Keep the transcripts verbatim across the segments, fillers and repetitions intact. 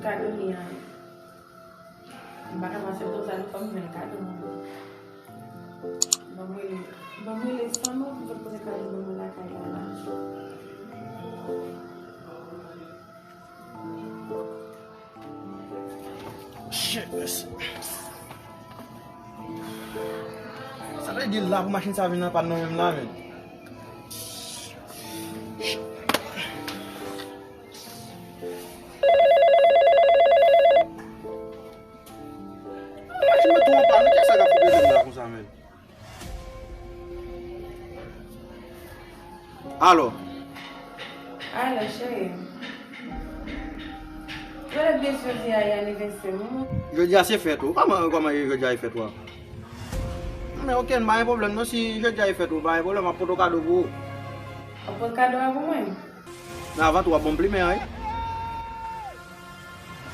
Kado li a. M pa ka pase pou sa, nou fè m jwenn kado mwen. Ban m rele, ban m rele san non pou poze kado ban mwen lakay la la. Shit, mèsi. Sa vle di la pou machin sa vin nan pa nan menm la, men. Machin mwen tou an pa, men kisa k ap fouke m la konsa, men? Alo. Alo, cheri. Jodi a se anivèsè mwen. Jodi a se fèt ou. Kòman, kòman jodi a e fèt ou a? Men oke, pa gen pwoblèm non, si jodi a e fèt ou, pa gen pwoblèm, m ap pote kado pou ou. W ap pote kado a pou mwen? Men avan tou, w ap ban m plimen an, wi.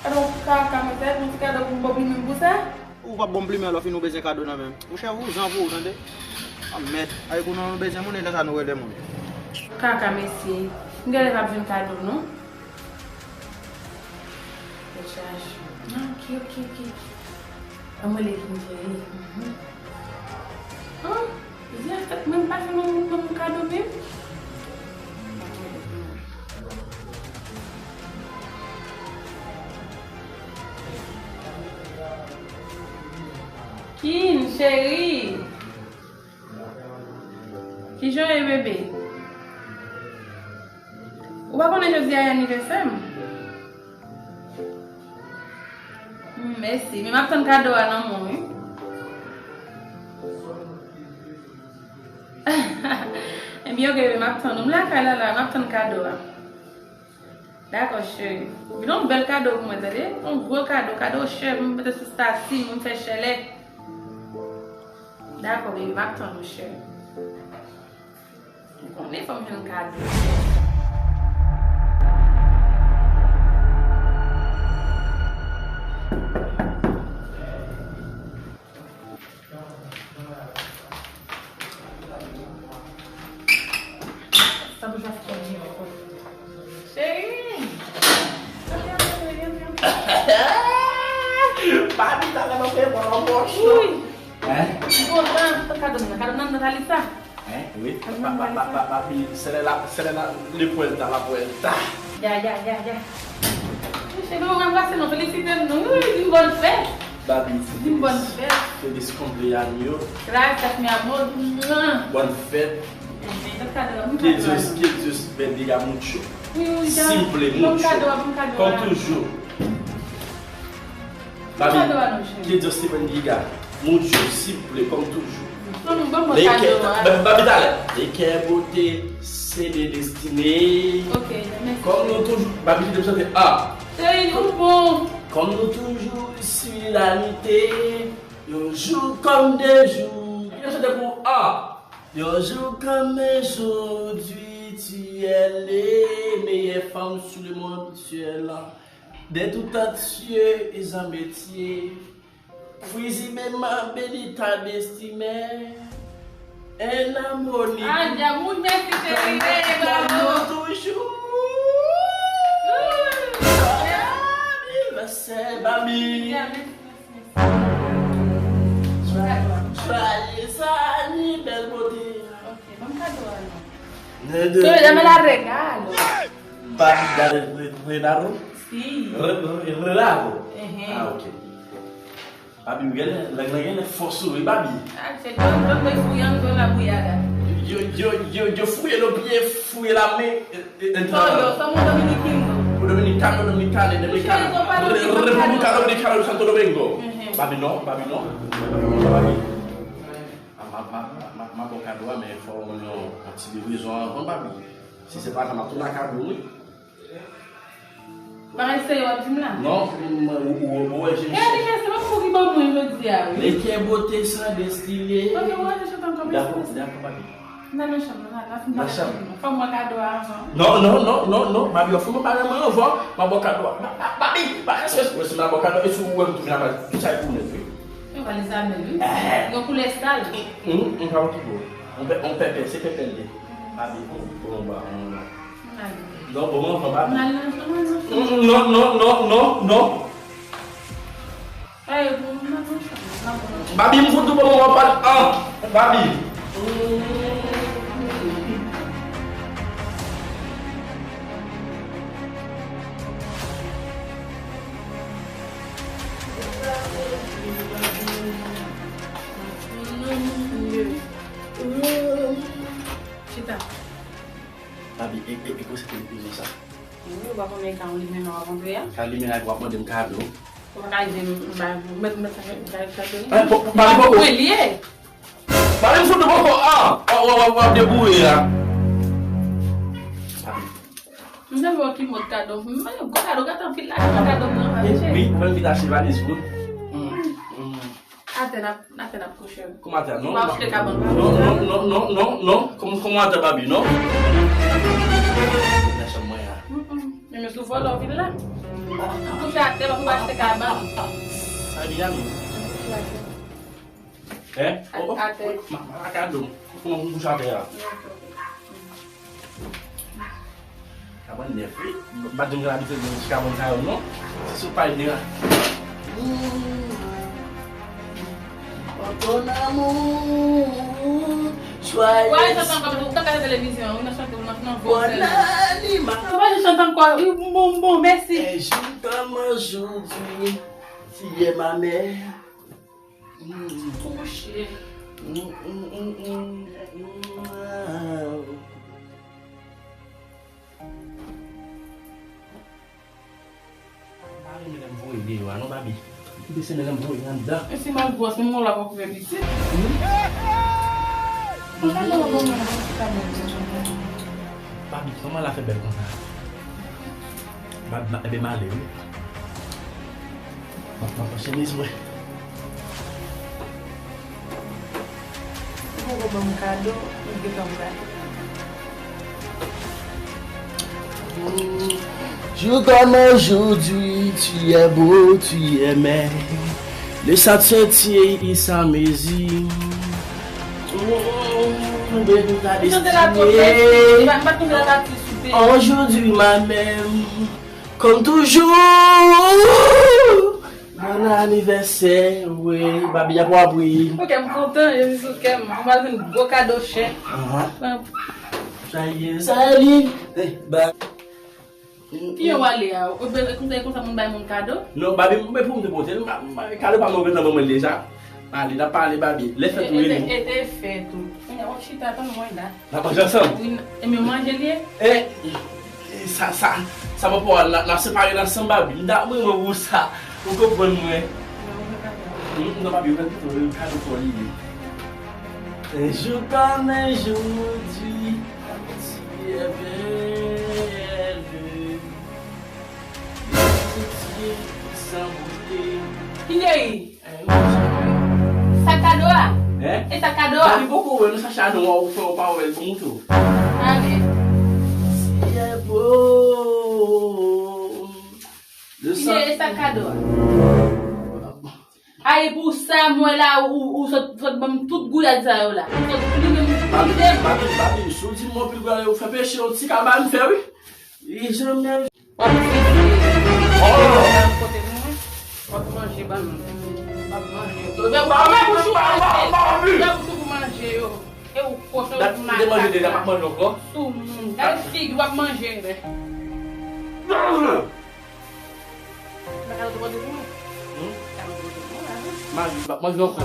Kado kaka, mwen fè yon ti kado pou m ban w plimen pou sa? Ou p ap ban m plimen lè w fin ou bezwen kado nan men m. Monchè, vouzan pou ou, tande? A mèd. Ay, pou nou bezwen moun, e lè sa nou rele moun. Kaka, mesye. M genlè p ap jwenn kado, non. Dechaje. Ah, ok, ok, ok. Ban mwen rele King Jerry. Mhm. Ah, jodi a fèt mwen, m pa jwenn yon moun ban m kado menm. King, cheri. Kijan w ye, bebe? Ou pa konnen jodi a e anivèsè m? Hmm, mèsi. Men m ap tann kado a nan men w, wi. Ebyen, oke, bebe, m ap tann ou. M lakay la, la, m ap tann kado a. Dakò, cheri. Vin yon bèl kado pou mwen, tande? Yon gwo kado, kado chè, pou m mete sou stati m, pou m fè chèlè. Dakò, bebe, m ap tann ou, cheri. Ou konnen fò m jwenn kado. Sa pou Jafet ap di ankò? Cheri! Antre, antre, antre, antre, antre. Papi, talè m ap fè pran nan pòch. Wi. Hein? M kontan, kado nan, kado nan Natalisa. Hein? Wi. Kado nan Natalisa. Papi, se lè la, se lè la, le puerta, la puerta. Ya, ya, ya, ya. Cheri, nou anbrase nou, felisite nou. Wi, une bonne fête. Babi, une bonne fête. Feliz cumpleaños. Gracias, mi amor. Mua. Bonne fête. Amén. Lòt kado a, bon kado a. Que Dios, que Dios bendiga mucho. Wi, wi, ja. Simple, bon mucho. Kado a, bon kado a. Comme toujours. Babi, que Dios te bendiga mucho, simple, comme toujours. Ban mwen kado a. Babi, talè. Le cœur beauté, c'est de destiné. Ok, mèsi. Comme nous toujours, Babi, ki te chante, ah. Cheri, nou bon. Comme nous toujours sur la nuit, un jour comme des jours. Ki te chante pou, ah. Un jour comme aujourd'hui, tu es le meilleur femme sur le monde, tu es là. De tout entier, ils en métier. Frizime ma benita destime. En amoni. Ah, dja moun mèsi cheri, bravo. Toujou. Anivèsè, babi. Ya, mèsi, mèsi, mèsi. Joyeux anniversaire, bèl bote. Ok, ban m kado a non. Soy dame la regalo. Babi, dame regalo? Sí. Re-, re-, regalo? Ehe. Ah, ok. Babi, ou genlè, lang nan genlè fòs ou, wi, Babi. Ah, se John, John, mwen fouye an, John la bouya la. Yo, yo, yo, yo fouye lo pye, fouye la men, e, e, e, Todo, somos dominicanos. Dominicano, dominicano, dominicano. Republica Dominicana, Santo Domingo. Mhm. Babi, non, Babi, non. Babi. A, ma, ma, ma, ma, ma ba w kado a, men fò w jwenn yon, yon ti livrezon anvan, Babi. Si se pa sa, m ap tounen ak kado, wi. Bagay serye w ap di m la? Non, m, ou, ou, ou wè jen. E anivèsè, m ap kouri ban mwen jodi a, wi. Le cœur beauté sans destiné. Ok, ou wè jen chante ankò, mèsi, mèsi. Dakò, dakò, Babi. Nan, nan chanm nan, nan, nan chanm nan. Fò m wè kado a anvan. Non, non, non, non, non, Babi, fò m wè kado a anvan, m ap ba w kado a. Ba, ba, Babi, ba, èske, èske, èske m ap ba w kado a, e si ou wè m tou vin apre, tout sa e pou nèt, wi. Yo, valiz la bèl, wi. Yon koulè sal. Hum, hum, hum, pa okipe w. On pè, on pèpè, se pèpè l ye. Babi, on, on, on, on. Non, bon, mwen, papa. Mwen al nan chanm mwen, non. Mm, mm, non, non, non, non, non. Hey, bon, mwen al nan chanm mwen, mwen al nan chanm mwen. Babi, m fout ou bon, mwen, papa. Ah, Babi. Chita. Babi, e, e, e, kòse te limen sa? Wi, ou pa konnen ka yon limen w ap antre a? Ka limen la, w ap mande m kado. Ou pa ka di m, m ba, m mèt, m mèt, m mèt kado. Eh, po, po, Babi, poko. Mwen li ye. Babi, m fout ou poko. Ah, w, w, w, w ap deboure a. Babi. M te wè ki mòd kado. M, gwo kado, gade anpil la, gwo kado, mwen, wi, mwen vin achte valiz pou. Mm, mm. Atè n ap, atè n ap kouche. Kòman atè, non? Ou pa achte kabann pa non, non, non, non, non, non. Kòman, kòman atè, Babi, non? Nan chanm mwen an. Mm, mm. Men, men sou vòlò vin la. Ou kouche atè, ou pa achte kabann. Sa Miami. Ou kouche atè. Hein? A-, oh, oh, atè. Ma, ma, kado. Kòman ou kouche atè a? Kabann nèf, wi. M pa t janm gen labitid nan ti kabann sa yo, non. Se sou pay li a. Ton amour, joyeux. Why sa tankou ou ta gade televizyon, ou nan chante, ou nan, nan vòl sèlman. Ou pa jis chante ankò, wi, bon, bon, mèsi. Un jour comme aujourd'hui, tu es ma mère. Kouche. M pa renmen lè m voye deyò a non, Babi. M kite se lè m voye anndan. E si m al gwòs, menm mwen la poko fè pitit. Mwen pa nan yon moman, mwen pa nan yon moman. Babi, kòman l a fè bèl konsa? Babi, ma, ebyen, m ale, wi. M ap, m ap chemiz mwen. Ou poko ban m kado, m gentan prale. Jour comme aujourd'hui, tu es beau, tu es maigre. Le satin tient sa mezi. Oh, baby, ta destine. Chante la pwòp, mèsi. M pa, m pa t konn la pati sou te. Aujourd'hui, ma mère. Comme toujours. Bon anivèsè, wi, Babi ap wap wi. Ok, m kontan, e sou kè m. Mwen al jwenn gwo kado chè. Aha. Nan. Joyeux anniversaire, eh, ba. Ki yo wale a? Ou bèl konsa, konsa moun bay moun kado? Non, Babi, mwen pou m te pote l, m pa, m pa, kado pa m nan mwen deja. Ale, n ap pale, Babi. Lè fèt ou vini. E, e, e, e fèt ou. Kounye a, w ap chita, tann mwen la. N ap manje ansanm? Wi, n-, e men manje l ye? E, e, sa, sa, sa pa pou al, n ap, n ap separe l ansanm, Babi. M ta renmen pou sa. Ou konprann mwen? Non, ou pa ka. M, m, non, Babi, ou mèt pito, kado pou li ye. Un jour comme aujourd'hui, tu es belle. Petit, sans bouteille. Ki ye? Sa kado a? Hein? E sa kado a? Babi poko wè, nou sa chado a ou fè ou pa wè l, bon tou. Ale. Si e bo. Ki ye, e sa kado a? Ay, pou sa, mwen la, ou, ou sot, sot ban m tout gouyad sa yo la. Ou sot pli menm, pli menm. Babi, Babi, Babi, si w di m mwen pli gouyad, ou fè peche, yon ti kaba m fè, wi. Li janm W ap viv, w ap kote nou, w ap manje, ban nou. W ap manje. Ouvè bouch ou, ouvè bouch ou pou manje yo. E ou kochon, ou makak la. Soumoun. Gade figi, w ap manje. Mari, w ap manje ankò.